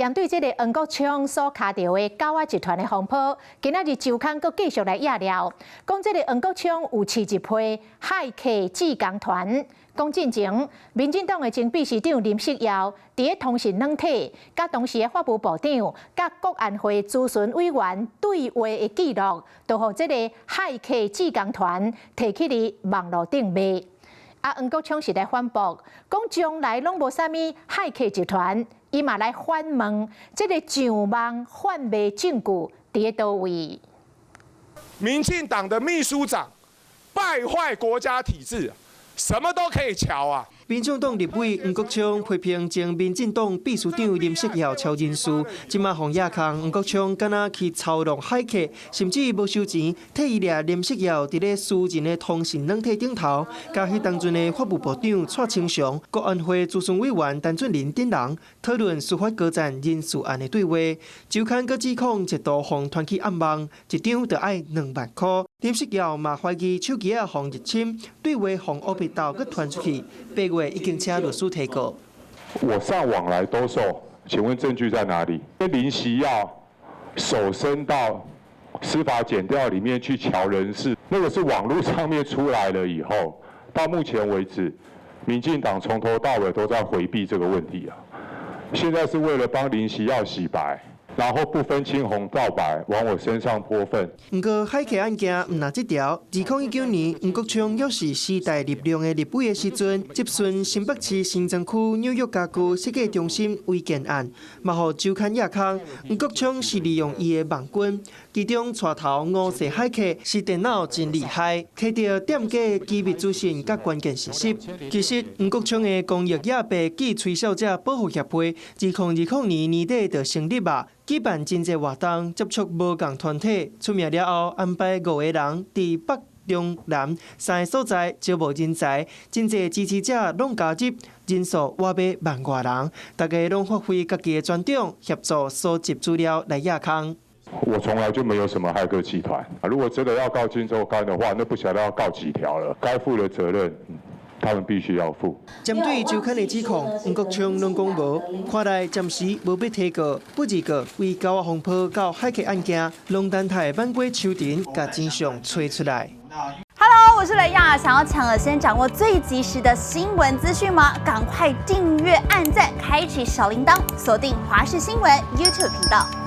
針對這个黃國昌所跤著的狗仔集團的風波，今仔日周刊閣繼續來掖料，講這个黃國昌有飼一批駭客志工團。講進前，民進黨的前秘書長林錫耀，佇咧通訊軟體，佮當時的法務部長、佮國安會諮詢委員對話的記錄，都予這个駭客志工團提去佇網路頂賣。啊，黃國昌是來反駁，講從來攏無啥物駭客集團，伊嘛來反問，這个上網販賣證據佇咧佗位？民進黨的秘書長敗壞國家體制，什麼都可以喬啊！民眾黨立委黃國昌批評前民進黨秘書長林錫耀超人事，這馬予掖空黃國昌敢若去操弄駭客，甚至無收錢，替伊掠林錫耀佇咧私人的通訊軟體頂頭，佮彼當陣的法務部長蔡清祥、國安會諮詢委員陳俊仁等人討論司法高層人事案的對話。周刊閣指控一度予傳去暗網，一張就愛2萬箍。林錫耀嘛懷疑手機仔予入侵，對話予烏白鬥閣傳出去，8月已經請律師提告。我上網來兜售，請問證據在哪裡？林錫耀手伸到司法檢調裡面去喬人事，那個是網絡上面出來了以後，到目前為止，民進黨從頭到尾都在迴避這個問題啊。現在是為了幫林錫耀洗白，然後不分青紅皂白往我身上潑糞。毋過駭客案件毋但這條，2019年黃國昌猶是時代力量的立委的時陣，質詢新北市新莊區紐約家具設計中心違建案，嘛予周刊掖空。黃國昌是利用伊的網軍，其中帶頭吳姓駭客是電腦真厲害，提著店家機密資訊佮關鍵信息。其實黃國昌的公益野白暨吹哨者保護協會，2020年年底就成立啊。舉辦真濟活動，接觸無仝團體，出名了後，安排五个人佇北、中、南三个所在招募人才，真濟支持者攏加入，人數倚欲萬外人，大家攏發揮家己的專長，協助搜集資料來掖空。我從來就沒有什麼駭客集團。如果真的要告鏡週刊的話，那不曉得要告幾條了。該負的責任，他們必須要負。針對周刊的指控，黃國昌攏講無，看來暫時無欲提告，不而過為狗仔風波到駭客案件，攏等待挽過秋田，共真相揣出來。 Hello，我是雷亞，想要搶先掌握最及時的新聞資訊嗎？趕快訂閱、按讚、開啟小鈴鐺，鎖定華視新聞 YouTube 頻道。